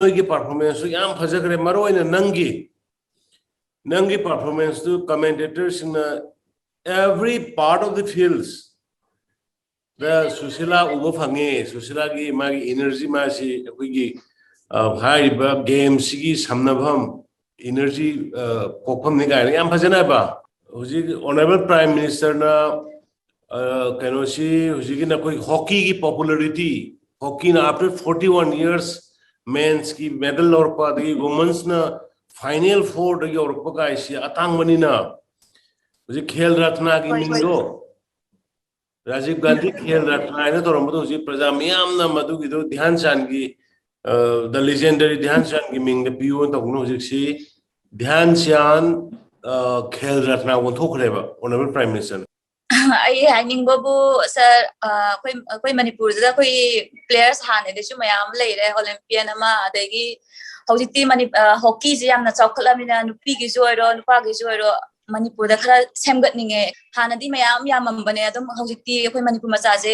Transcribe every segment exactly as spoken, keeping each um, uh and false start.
ꯅꯣꯏꯒꯤ performance two ꯌꯥꯝ ꯐꯖꯈ꯭ꯔꯦ꯫ ꯃꯔꯨ ꯑꯣꯏꯅ ꯅꯪꯒꯤ ꯅꯪꯒꯤ performance ꯇꯨ commentator ꯁꯤꯡꯅ every part of the fields ꯗ ꯁꯨꯁꯤꯂꯥ ꯎꯕ ꯐꯪꯉꯦ꯫ ꯁꯨꯁꯤꯂꯥꯒꯤ ꯃꯥꯒꯤ energy, ꯃꯥꯁꯤ ꯑꯩꯈꯣꯏꯒꯤ, ꯑ, ꯍꯥꯏꯔꯤꯕ game ꯁꯤꯒꯤ ꯁꯝꯅꯐꯝ, energy, ꯑ, ꯄꯣꯛꯐꯝꯅꯤ ꯀꯥꯏꯅ ꯌꯥꯝ ꯐꯖꯅ ꯍꯥꯏꯕ꯫ ꯍꯧꯖꯤꯛ Honourable Prime Minister ꯅ, ꯑ, ꯀꯩꯅꯣꯁꯤ, ꯍꯧꯖꯤꯛꯀꯤ ꯅꯈꯣꯏ hockey ꯒꯤ popularity, hockey ꯅ after forty one years men's ꯀꯤ medal ꯂꯧꯔꯛꯄ, ꯑꯗꯒꯤ women's ꯅ final four ꯗ ꯌꯧꯔꯛꯄ ꯀꯥꯏꯁꯤ ꯑꯇꯥꯡꯕꯅꯤꯅ, ꯍꯧꯖꯤꯛ ꯈꯦꯜ ꯔꯠꯅꯥꯒꯤ ꯍꯣꯏ, ꯍꯣꯏ꯫ ꯃꯤꯡꯗꯣ, ꯔꯥꯖꯤꯕ ꯒꯥꯟꯙꯤ ꯈꯦꯜ ꯔꯠꯅꯥ ꯍꯥꯏꯅ ꯇꯧꯔꯝꯕꯗꯣ, ꯍꯧꯖꯤꯛ ꯄ꯭ꯔꯖꯥ ꯃꯤꯌꯥꯝꯅ ꯃꯗꯨꯒꯤꯗꯣ ꯙ꯭ꯌꯥꯟ ꯆꯥꯟꯒꯤ, ꯑ, the legendary ꯙ꯭ꯌꯥꯟ ꯆꯥꯟꯒꯤ ꯃꯤꯡꯗ ꯄꯤꯌꯣꯅ ꯇꯧꯕꯅꯣ꯫ ꯍꯧꯖꯤꯛꯁꯤ ꯙ꯭ꯌꯥꯟ ꯆꯥꯟ, ꯑ, Khel Ratna ꯑꯣꯟꯊꯣꯛꯈ꯭ꯔꯦꯕ, Honourable Prime Minister ꯅ꯫ ꯑꯩ ꯍꯥꯏꯅꯤꯡꯕꯕꯨ, ꯁꯥꯔ, ꯑ, ꯑꯩꯈꯣꯏ, ꯑꯩꯈꯣꯏ ꯃꯅꯤꯄꯨꯔꯁꯤꯗ ꯑꯩꯈꯣꯏ players ꯍꯥꯟꯅꯗꯩꯁꯨ ꯃꯌꯥꯝ ꯑꯃ ꯂꯩꯔꯦ, Olympian ꯑꯃ, ꯑꯗꯒꯤ ꯍꯧꯖꯤꯛꯇꯤ ꯃꯅꯤ-, ꯑ, hockey ꯁꯦ ꯌꯥꯝꯅ ꯆꯥꯎꯈꯠꯂꯕꯅꯤꯅ, ꯅꯨꯄꯤꯒꯤꯁꯨ ꯑꯣꯏꯔꯣ, ꯅꯨꯄꯥꯒꯤꯁꯨ ꯑꯣꯏꯔꯣ, ꯃꯅꯤꯄꯨꯔꯗ ꯈꯔ ꯁꯦꯝꯒꯠꯅꯤꯡꯉꯦ꯫ ꯍꯥꯟꯅꯗꯤ ꯃꯌꯥꯝ ꯌꯥꯝꯃꯝꯕꯅꯦ, ꯑꯗꯨꯝ ꯍꯧꯖꯤꯛꯇꯤ ꯑꯩꯈꯣꯏ ꯃꯅꯤꯄꯨꯔ ꯃꯆꯥꯁꯦ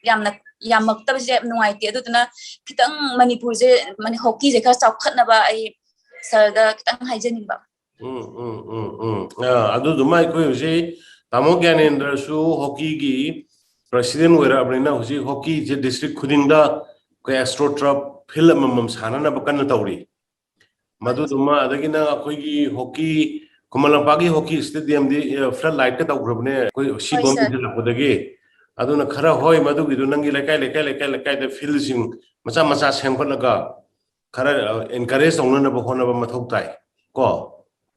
ꯌꯥꯝꯅ ꯌꯥꯝꯃꯛꯇꯕꯁꯦ ꯌꯥꯝ ꯅꯨꯡꯉꯥꯏꯇꯦ꯫ ꯑꯗꯨꯗꯨꯅ ꯈꯤꯇꯪ ꯃꯅꯤꯄꯨꯔꯁꯦ, ꯃꯅꯤ-, hockey ꯁꯦ ꯈꯔ ꯆꯥꯎꯈꯠꯅꯕ ꯑꯩ ꯁꯥꯔꯗ ꯈꯤꯇꯪ ꯍꯥꯏꯖꯅꯤꯡꯕ꯫ ꯎꯝ, ꯎꯝ, ꯎꯝ, ꯎꯝ꯫ ꯑ, ꯑꯗꯨꯗꯨꯃ ꯑꯩꯈꯣꯏ ꯍꯧꯖꯤꯛ ꯇꯥꯃꯣ ꯒ꯭ꯌꯥꯅꯦꯟꯗ꯭ꯔꯁꯨ hockey ꯒꯤ president ꯑꯣꯏꯔꯛꯑꯕꯅꯤꯅ, ꯍꯧꯖꯤꯛ hockey ꯁꯦ district ꯈꯨꯗꯤꯡꯗ ꯑꯩꯈꯣꯏ AstroTurf field ꯑꯃꯃꯝ ꯁꯥꯟꯅꯅꯕ ꯀꯟꯅ ꯇꯧꯔꯤ꯫ ꯃꯗꯨꯗꯨꯃ, ꯑꯗꯒꯤ ꯅꯪ ꯑꯩꯈꯣꯏꯒꯤ hockey, ꯈꯨꯃꯟ ꯂꯝꯄꯥꯛꯀꯤ hockey stadium ꯗꯤ, ꯑ, flood light ꯀ ꯇꯧꯈ꯭ꯔꯕꯅꯦ ꯑꯩꯈꯣꯏ ꯁꯤ ꯍꯣꯏ, ꯕꯣꯝ ꯁꯥꯔ꯫ ꯊꯤꯜꯂꯛꯄꯗꯒꯤ꯫ ꯑꯗꯨꯅ ꯈꯔ, ꯍꯣꯏ, ꯃꯗꯨꯒꯤꯗꯨ ꯅꯪꯒꯤ ꯂꯩꯀꯥꯏ, ꯂꯩꯀꯥꯏ, ꯂꯩꯀꯥꯏ, ꯂꯩꯀꯥꯏꯗ field ꯁꯤꯡ ꯃꯆꯥ ꯃꯆꯥ ꯁꯦꯝꯒꯠꯂꯒ ꯈꯔ, ꯑ, encourage ꯇꯧꯅꯅꯕ ꯍꯣꯠꯅꯕ ꯃꯊꯧ ꯇꯥꯏ ꯀꯣ꯫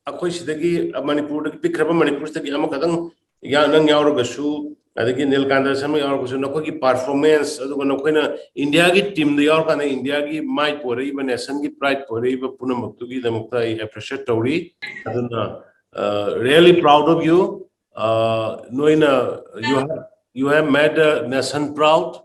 ꯑꯩꯈꯣꯏ ꯁꯤꯗꯒꯤ, ꯑ, ꯃꯅꯤꯄꯨꯔꯗꯒꯤ, ꯄꯤꯛꯈ꯭ꯔꯕ ꯃꯅꯤꯄꯨꯔꯁꯤꯗꯒꯤ ꯑꯃꯈꯛꯇꯪ ꯌꯥ-, ꯅꯪ ꯌꯥꯎꯔꯒꯁꯨ, ꯑꯗꯒꯤ ꯅꯤꯜꯀꯥꯟꯇ ꯁꯔꯃ ꯌꯥꯎꯔꯒꯁꯨ, ꯅꯈꯣꯏꯒꯤ performance, ꯑꯗꯨꯒ ꯅꯈꯣꯏꯅ India ꯒꯤ team ꯗ ꯌꯥꯎꯔꯀꯥꯟꯗ India ꯒꯤ ꯃꯥꯏ ꯄꯨꯔꯛꯏꯕ, nation ꯒꯤ pride ꯄꯨꯔꯛꯏꯕ ꯄꯨꯝꯅꯃꯛꯇꯨꯒꯤꯗꯃꯛꯇ ꯑꯩ appreciate ꯇꯧꯔꯤ꯫ ꯑꯗꯨꯅ, ꯑ, really proud of you꯫ ꯑ, ꯅꯣꯏꯅ, you have, you have made the nation proud꯫